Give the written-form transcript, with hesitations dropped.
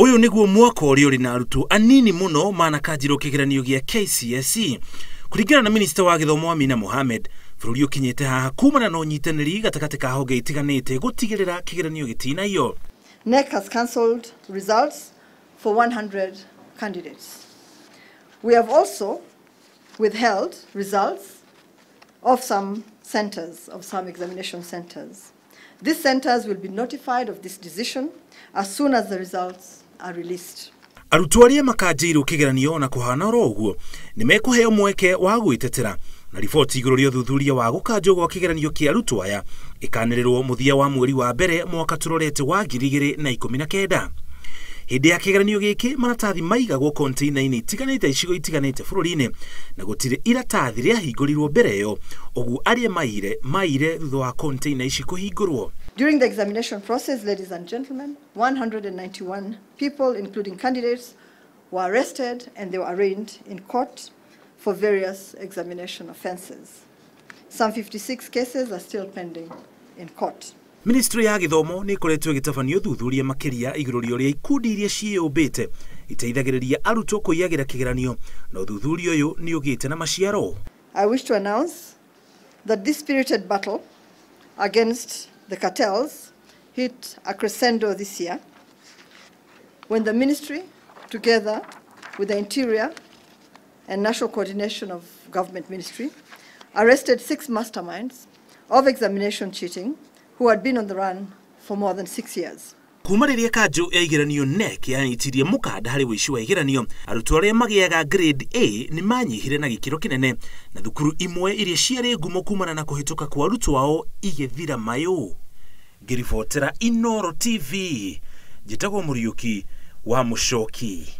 Ũyũ nĩguo mwaka ũrĩa ũrĩ na arutwo anini mũno manakanjirwo kĩgeranio gĩa KCSE. Kũringana na minista wa gĩthomo Amina Mohamed, bũrũri ũkinyĩte haha kumana na ũnyitanĩri gatagatĩ ka honge itiganĩte gũtigĩrĩra kĩgeranio gĩtinaiywo. KNEC has cancelled results for 100 candidates. We have also withheld results of some centers, of some examination centers. These centers will be notified of this decision as soon as the results are released. Arutwo arĩa makanjĩirwo kĩgeranio na kũhana oro ũguo nĩ mekũheo mweke wa gwĩtetera na riboti igũrũ rĩa ũthuthuria wa gũkanjwo gwa kĩgeranio kĩa arutwo aya ĩkanĩrĩrwo mũthia wa mweri wa mbere mwaka tũrorete wa 2019. Hĩndĩ ya kĩgeranio gĩkĩ maratathi maigagwo container-inĩ itiganĩte icigo itiganĩte bũrũri-inĩ na gũtirĩ iratathi rĩahingũrirwo mbere ĩyo, ũguo arĩa maiyire maiyire thutha wa container ici kũhingũrwo. During the examination process, ladies and gentlemen, 191 people, including candidates, were arrested and they were arraigned in court for various examination offenses. Some 56 cases are still pending in court. Ministry ya gĩthomo nĩ ĩkoretwo ĩgĩtabania ũthuthuria makĩria igũrũ rĩa ũrĩa ikundi iria ciĩyũmbĩte iteithagĩrĩria arutwo kũiyagĩra kĩgeranio, na ũthuthuria ũyũ nĩ ũgĩte na maciaro. I wish to announce that this spirited battle against the cartels hit a crescendo this year when the ministry, together with the Interior and National Coordination of Government Ministry, arrested 6 masterminds of examination cheating who had been on the run for more than 6 years. Kuma rĩrĩa kanjũ ya igeranio KNEC yanyitirie mũkanda harĩ ũici wa igeranio, arutwo arĩa magĩaga grade A nĩ manyihire na gĩkĩro kĩnene, na thukuru imwe iria ciarĩ ngumo kumana na kũhĩtũka kwa arutwo ao igĩthira mayũ. Ngĩribotera Inooro TV, njĩtagwo Mũriũki wa Mũcoki.